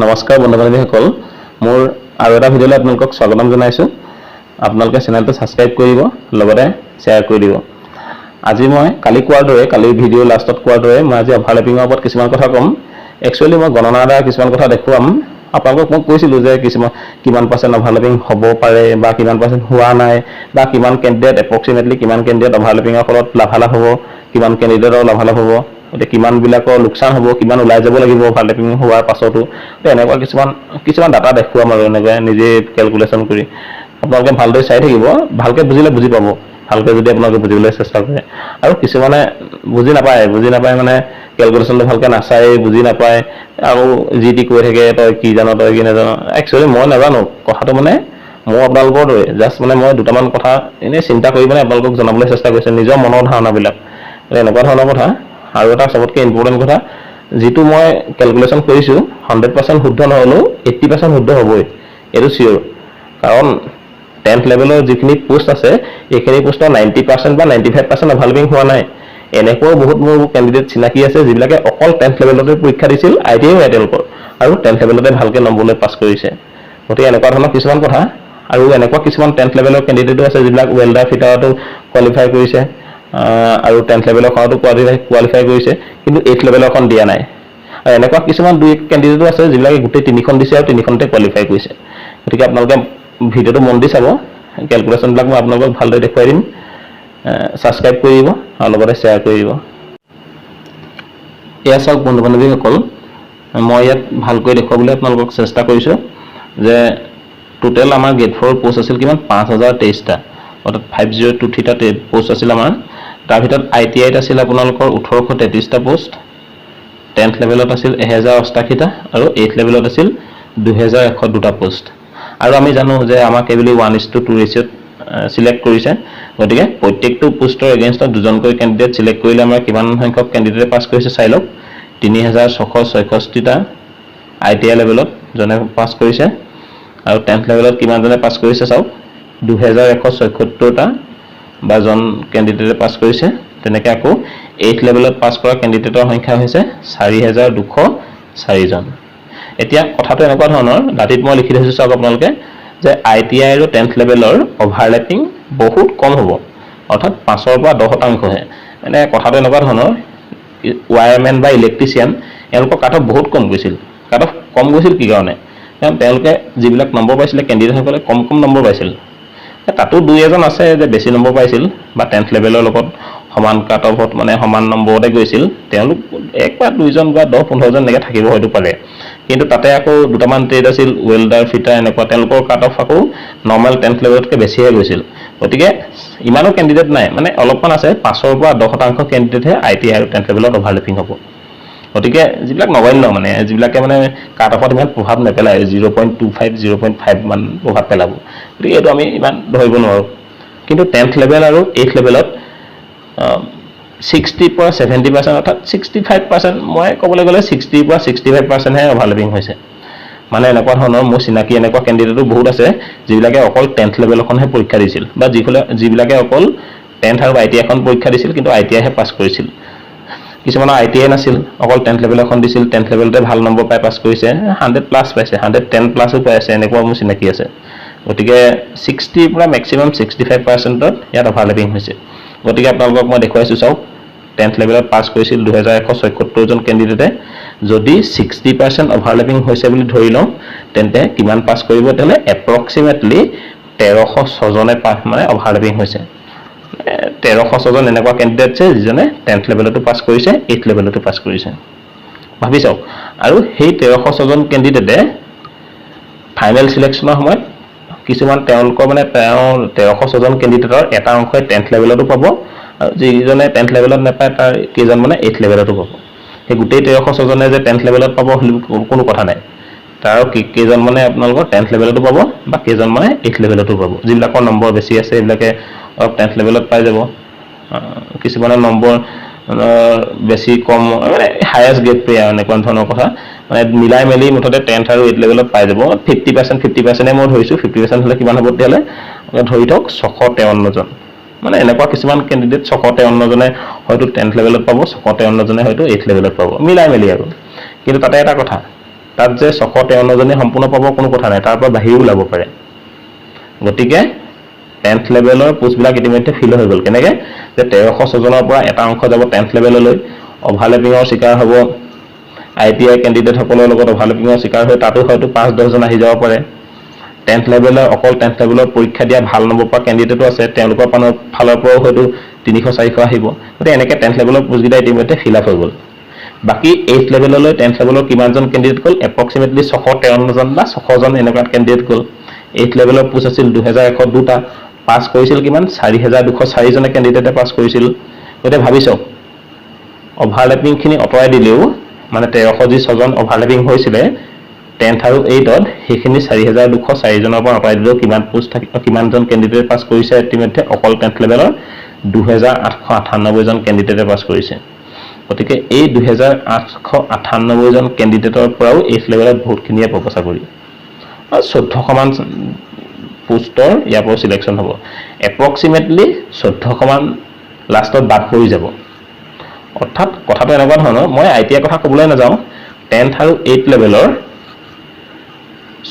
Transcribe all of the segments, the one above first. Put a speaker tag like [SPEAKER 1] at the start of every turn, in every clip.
[SPEAKER 1] নমস্কাৰ বন্ধু বান্ধৱীসকল, মোৰ আৰু এটা ভিডিঅ'লৈ আপোনালোকক স্বাগতম জনাইছোঁ। আপোনালোকে চেনেলটো ছাবস্ক্ৰাইব কৰি দিব, লগতে শ্বেয়াৰ কৰি দিব। আজি মই কালি কোৱাৰ দৰে, কালি ভিডিঅ' লাষ্টত কোৱাৰ দৰে মই আজি অভাৰলেপিঙৰ ওপৰত কিছুমান কথা ক'ম। একচুৱেলি মই গণনাৰ দ্বাৰা কিছুমান কথা দেখুৱাম আপোনালোকক। মই কৈছিলোঁ যে কিছুমান কিমান পাৰ্চেণ্ট অভাৰলেপিং হ'ব পাৰে বা কিমান পাৰ্চেণ্ট হোৱা নাই বা কিমান কেণ্ডিডেট, এপ্ৰক্সিমেটলি কিমান কেণ্ডিডেট অভাৰলেপিঙৰ ফলত লাভালাভ হ'ব, কিমান কেণ্ডিডেটৰ লাভালাভ হ'ব, গতিকে কিমানবিলাকৰ লোকচান হ'ব, কিমান ওলাই যাব লাগিব অভাৰলেপিং হোৱাৰ পাছতো। তো এনেকুৱা কিছুমান কিছুমান ডাটা দেখুৱাম আৰু এনেকৈ নিজে কেলকুলেশ্যন কৰি আপোনালোকে ভালদৰে চাই থাকিব। ভালকৈ বুজিলে বুজি পাব, ভালকৈ যদি আপোনালোকে বুজিবলৈ চেষ্টা কৰে। আৰু কিছুমানে বুজি নাপায়, বুজি নাপায় মানে কেলকুলেশ্যনটো ভালকৈ নাচায়, বুজি নাপায় আৰু যি টি কৈ থাকে, তই কি জান, তই কি নাজান। একচুৱেলি মই নাজানো কথাটো, মানে মই আপোনালোকৰ দৰে জাষ্ট মানে মই দুটামান কথা এনেই চিন্তা কৰি মানে আপোনালোকক জনাবলৈ চেষ্টা কৰিছোঁ, নিজৰ মনৰ ধাৰণাবিলাক, এনেকুৱা ধৰণৰ কথা। আৰু এটা চবতকৈ ইম্পৰ্টেণ্ট কথা, যিটো মই কেলকুলেশ্যন কৰিছোঁ 100% শুদ্ধ নহ'লেও 80% শুদ্ধ হ'বই, এইটো চিয়'ৰ। কাৰণ 10th লেভেলৰ যিখিনি পোষ্ট আছে, এইখিনি পোষ্টৰ 90% বা 95% অভাৰলেপিং হোৱা নাই। এনেকুৱাও বহুত মোৰ কেণ্ডিডেট চিনাকি আছে, যিবিলাকে অকল 10th লেভেলতে পৰীক্ষা দিছিল, আই টি আইও নাই তেওঁলোকৰ, আৰু 10th লেভেলতে ভালকৈ নম্বৰ লৈ পাছ কৰিছে। গতিকে এনেকুৱা ধৰণৰ কিছুমান কথা। আৰু এনেকুৱা কিছুমান 10th লেভেলৰ কেণ্ডিডেটো আছে, যিবিলাক ৱেল্ডাৰ ফিটাৰতো কোৱালিফাই কৰিছে আৰু 10th লেভেলৰখনতো কোৱালিফাই কৰিছে, কিন্তু এইথ লেভেলৰখন দিয়া নাই। আৰু এনেকুৱা কিছুমান দুই এক কেণ্ডিডেটো আছে, যিবিলাকে গোটেই তিনিখন দিছে আৰু তিনিখনতে কোৱালিফাই কৰিছে। গতিকে আপোনালোকে ভিডিঅ'টো মন দি চাব। কেলকুলেশ্যনবিলাক মই আপোনালোকক ভালদৰে দেখুৱাই দিম। ছাবস্ক্ৰাইব কৰি দিব আৰু লগতে শ্বেয়াৰ কৰি দিব। এয়া চাওক বন্ধু বান্ধৱীসকল, মই ইয়াত ভালকৈ দেখুৱাবলৈ আপোনালোকক চেষ্টা কৰিছোঁ যে টোটেল আমাৰ গ্ৰেড ফ'ৰ প'ষ্ট আছিল কিমান? 5023টা, অৰ্থাৎ 5023টা প'ষ্ট আছিল আমাৰ। তাৰ ভিতৰত I T আইত আছিল আপোনালোকৰ 1833টা প'ষ্ট, 10th লেভেলত আছিল 1088টা আৰু এইথ লেভেলত আছিল 2102টা প'ষ্ট। আৰু আমি জানো যে আমাক এইবুলি 1:2 ৰেচিঅ'ত চিলেক্ট কৰিছে। গতিকে প্ৰত্যেকটো পোষ্টৰ এগেইনষ্টত দুজনকৈ কেণ্ডিডেট চিলেক্ট কৰিলে আমাৰ কিমান সংখ্যক কেণ্ডিডেটে পাছ কৰিছে চাই লওক। 3666টা I T I লেভেলত জনে পাছ কৰিছে। আৰু 10th লেভেলত কিমানজনে পাছ কৰিছে চাওক, 2176টা বা জন কেণ্ডিডেটে পাছ কৰিছে। তেনেকৈ আকৌ এইথ লেভেলত পাছ কৰা কেণ্ডিডেটৰ সংখ্যা হৈছে 4204জন। এতিয়া কথাটো এনেকুৱা ধৰণৰ, দাঁতিত মই লিখি থৈছোঁ, চাওক আপোনালোকে যে I T I আৰু 10th লেভেলৰ অভাৰলেপিং বহুত কম হ'ব, অৰ্থাৎ 5ৰ পৰা 10%হে। মানে কথাটো এনেকুৱা ধৰণৰ, ৱায়াৰমেন বা ইলেক্ট্ৰিচিয়ান, এওঁলোকৰ কাট অফ বহুত কম গৈছিল। কাট অফ কম গৈছিল কি কাৰণে? কাৰণ তেওঁলোকে যিবিলাক নম্বৰ পাইছিলে, কেণ্ডিডেটসকলে কম কম নম্বৰ পাইছিল। তাতো দুই এজন আছে যে বেছি নম্বৰ পাইছিল বা 10th লেভেলৰ লগত সমান কাট অফত, মানে সমান নম্বৰতে গৈছিল। তেওঁলোক এক বা দুইজন বা 10-15জন এনেকৈ থাকিব হয়তো পাৰে। কিন্তু তাতে আকৌ দুটামান ট্ৰেড আছিল, ৱেল্ডাৰ, ফিটাৰ এনেকুৱা, তেওঁলোকৰ কাট অফ আকৌ নৰ্মেল 10th লেভেলতকৈ বেছিহে গৈছিল। গতিকে ইমানো কেণ্ডিডেট নাই, মানে অলপমান আছে, 5ৰ পৰা 10% কেণ্ডিডেটহে I T I আৰু 10th লেভেলত অভাৰলেপিং হ'ব। গতিকে যিবিলাক নগণ্য, মানে যিবিলাকে মানে কাট অফত ইমান প্ৰভাৱ নেপেলায়, 0.25, 0.5 মান প্ৰভাৱ পেলাব। গতিকে এইটো আমি ইমান ধৰিব নোৱাৰোঁ। কিন্তু 10th level আৰু এইথ লেভেলত 60ৰ পৰা 70%, অৰ্থাৎ 65%, মই ক'বলৈ গ'লে 60ৰ পৰা 65%হে অভাৰলেপিং হৈছে। মানে এনেকুৱা ধৰণৰ মোৰ চিনাকি এনেকুৱা কেণ্ডিডেটো বহুত আছে, যিবিলাকে অকল 10th লেভেলখনহে পৰীক্ষা দিছিল বা যিবিলাকে অকল 10th আৰু I T আইখন পৰীক্ষা দিছিল, কিন্তু I T আইহে পাছ কৰিছিল। কিছুমানৰ I T I নাছিল, অকল 10th level এখন দিছিল, 10th লেভেলতে ভাল নম্বৰ পাই পাছ কৰিছে, 100+ পাইছে, 110 প্লাছো পাই আছে, এনেকুৱা মোৰ চিনাকি আছে। গতিকে 60ৰ পৰা মেক্সিমাম 65%ত ইয়াত অভাৰলেপিং হৈছে। গতিকে আপোনালোকক মই দেখুৱাইছোঁ, চাওক, 10th লেভেলত পাছ কৰিছিল 2176জন কেণ্ডিডেটে। যদি 60% অভাৰলেপিং হৈছে বুলি ধৰি লওঁ, তেন্তে কিমান পাছ কৰিব? তেতিয়াহ'লে এপ্ৰক্সিমেটলি 1306জনে পাছ, মানে অভাৰলেপিং হৈছে। 1306জন এনেকুৱা কেণ্ডিডেট আছে, যিজনে 10th লেভেলতো পাছ কৰিছে, এইথ লেভেলতো পাছ কৰিছে। ভাবি চাওক। আৰু সেই 1306জন কেণ্ডিডেটে ফাইনেল চিলেকশ্যনৰ সময়ত কিছুমান তেওঁলোকৰ, মানে তেওঁ 1306জন কেণ্ডিডেটৰ এটা অংশই 10th লেভেলতো পাব আৰু যিজনে 10th লেভেলত নাপায়, তাৰ কেইজন মানে এইথ লেভেলতো পাব। সেই গোটেই 1306জনে যে 10th লেভেলত পাব বুলি কোনো কথা নাই। তাৰ কেইজন মানে আপোনালোকৰ 10th লেভেলতো পাব বা কেইজন মানে এইথ লেভেলতো পাব। যিবিলাকৰ নম্বৰ বেছি আছে, সেইবিলাকে অলপ 10th লেভেলত পাই যাব। কিছুমানৰ নম্বৰ বেছি কম, মানে হায়েষ্ট গ্ৰেড পে আৰু এনেকুৱা ধৰণৰ কথা, মানে মিলাই মেলি মুঠতে 10th আৰু এইট লেভেলত পাই যাব। 50%, 50%ে মই ধৰিছোঁ। 50% হ'লে কিমান হ'ব তেতিয়াহ'লে? ধৰি থওক 653জন। মানে এনেকুৱা কিছুমান কেণ্ডিডেট 653জনে হয়তো 10th লেভেলত পাব, 653জনে হয়তো এইথ লেভেলত পাব, মিলাই মেলি আৰু। কিন্তু তাতে এটা কথা, তাত যে 653জনে সম্পূৰ্ণ পাব, কোনো কথা নাই। তাৰ পৰা বাহিৰো ওলাব পাৰে। গতিকে 10th লেভেলৰ পোষ্টবিলাক ইতিমধ্যে ফিল হৈ গ'ল। কেনেকৈ যে 1306জনৰ পৰা এটা অংশ যাব 10th লেভেললৈ, অভাৰলেপিঙৰ চিকাৰ হ'ব, আইটিআই কেণ্ডিডেটসকলৰ লগত অভাৰলেপিঙৰ চিকাৰ হৈ তাতো হয়তো 5-10জন আহি যাব পাৰে। 10th লেভেলৰ, অকল 10th লেভেলৰ পৰীক্ষা দিয়া ভাল নম্বৰ পোৱা কেণ্ডিডেটো আছে, তেওঁলোকৰ ফালৰ পৰাও হয়তো 300-400 আহিব। গতিকে এনেকৈ 10th লেভেলৰ পোষ্টকেইটা ইতিমধ্যে ফিল আপ হৈ গ'ল। বাকী এইথ লেভেললৈ 10th লেভেলৰ কিমানজন কেণ্ডিডেট গ'ল? এপ্ৰক্সিমেটলি 653জন বা 600জন এনেকুৱা কেণ্ডিডেট গ'ল। এইথ লেভেলৰ পোষ্ট আছিল 2102টা। পাছ কৰিছিল কিমান? 4204জনে কেণ্ডিডেটে পাছ কৰিছিল। গতিকে ভাবি চাওক, অভাৰলেপিংখিনি আঁতৰাই দিলেও, মানে 1300 যি ছজন অভাৰলেপিং হৈছিলে 10th আৰু এইটত, সেইখিনি 4204জনৰ পৰা আঁতৰাই দিলেও কিমান পোষ্ট থাকি, কিমানজন কেণ্ডিডেট পাছ কৰিছে ইতিমধ্যে অকল 10th লেভেলৰ? 2898জন কেণ্ডিডেটে পাছ কৰিছে। গতিকে এই 2898জন কেণ্ডিডেটৰ পৰাও এইথ লেভেলত বহুতখিনিয়ে পাব চাকৰি আৰু 1400মান পোষ্টৰ ইয়াৰ পৰাও চিলেকশ্যন হ'ব। এপ্ৰক্সিমেটলি 1400মান লাষ্টত বাদ পৰি যাব। অৰ্থাৎ কথাটো এনেকুৱা ধৰণৰ, মই আইটিআইৰ কথা ক'বলৈ নাযাওঁ, 10th আৰু এইট লেভেলৰ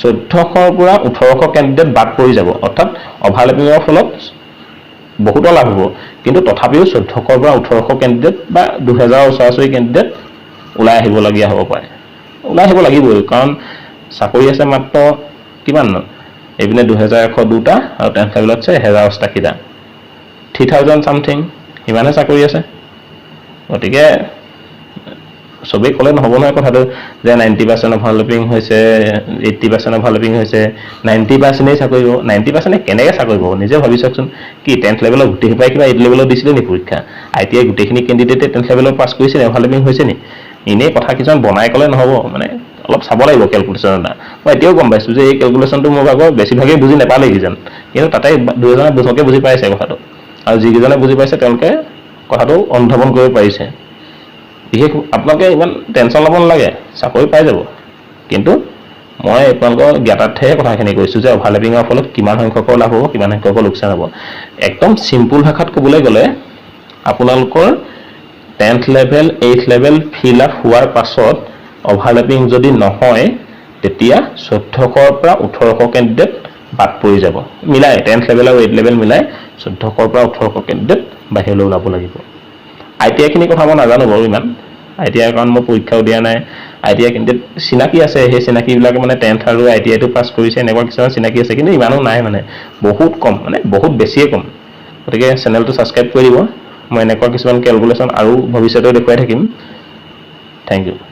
[SPEAKER 1] 1400ৰ পৰা 1800 কেণ্ডিডেট বাদ পৰি যাব। অৰ্থাৎ অভাৰলেপিঙৰ ফলত বহুতো লাভ হ'ব, কিন্তু তথাপিও 1400ৰ পৰা 1800 কেণ্ডিডেট বা 2000ৰ ওচৰা ওচৰি কেণ্ডিডেট ওলাই আহিবলগীয়া হ'ব পাৰে। ওলাই আহিব লাগিবই, কাৰণ চাকৰি আছে মাত্ৰ কিমান? এইপিনে 2102টা আৰু 10th লেভেলত আছে 1088টা, 3000 চামথিং, সিমানহে চাকৰি আছে। গতিকে চবেই ক'লে নহ'ব নহয় কথাটো যে 90% অভাৰলেপিং হৈছে, 80% অভাৰলেপিং হৈছে, 90%েই চাকৰি পাব। 90%ে কেনেকৈ চাকৰি পাব, নিজে ভাবি চাওকচোন। কি 10th লেভেলৰ গোটেই সোপাই কিবা এইট লেভেলত দিছিলে নি পৰীক্ষা? আইটিআই গোটেইখিনি কেণ্ডিডেটে 10th লেভেলত পাছ কৰিছে নি? অভাৰলেপিং হৈছে নি? এনেই কথা কিছুমান বনাই ক'লে নহ'ব, মানে অলপ চাব লাগিব কেলকুলেশ্যন এটা। মই এতিয়াও গম পাইছোঁ যে এই কেলকুলেশ্যনটো মোৰ ভাগৰ বেছিভাগেই বুজি নাপালে কিজান, কিন্তু তাতে দুই এজনে বুজকে বুজি পাইছে কথাটো আৰু যিকেইজনে বুজি পাইছে, তেওঁলোকে কথাটো অনুধাৱন কৰিব পাৰিছে। বিশেষ আপোনালোকে ইমান টেনশ্যন ল'ব নালাগে, চাকৰি পাই যাব। কিন্তু মই আপোনালোকৰ জ্ঞাতাৰ্থেহে কথাখিনি কৈছোঁ যে অভাৰলেপিঙৰ ফলত কিমান সংখ্যকৰ লাভ হ'ব, কিমান সংখ্যকৰ লোকচান হ'ব। একদম চিম্পুল ভাষাত ক'বলৈ গ'লে, আপোনালোকৰ 10th level, eight level fill up হোৱাৰ পাছত অভাৰলেপিং যদি নহয়, তেতিয়া 1400ৰ পৰা 1800 কেণ্ডিডেট বাদ পৰি যাব। মিলাই 10th level আৰু এইট লেভেল মিলাই 1400ৰ পৰা 1800 কেণ্ডিডেট বাহিৰলৈ ওলাব লাগিব। আইটিআইখিনিৰ কথা মই নাজানো বাৰু ইমান। আইটিআইৰ কাৰণ মই পৰীক্ষাও দিয়া নাই। আইটিআই কেণ্ডিডেট চিনাকি আছে, সেই চিনাকিবিলাকে মানে 10th আৰু আইটিআইটো পাছ কৰিছে, এনেকুৱা কিছুমান চিনাকি আছে, কিন্তু ইমানো নাই, মানে বহুত কম, মানে বহুত বেছিয়ে কম। গতিকে চেনেলটো ছাবস্ক্ৰাইব কৰি দিব। মই এনেকুৱা কিছুমান কেলকুলেশ্যন আৰু ভৱিষ্যতেও দেখুৱাই থাকিম। Thank you.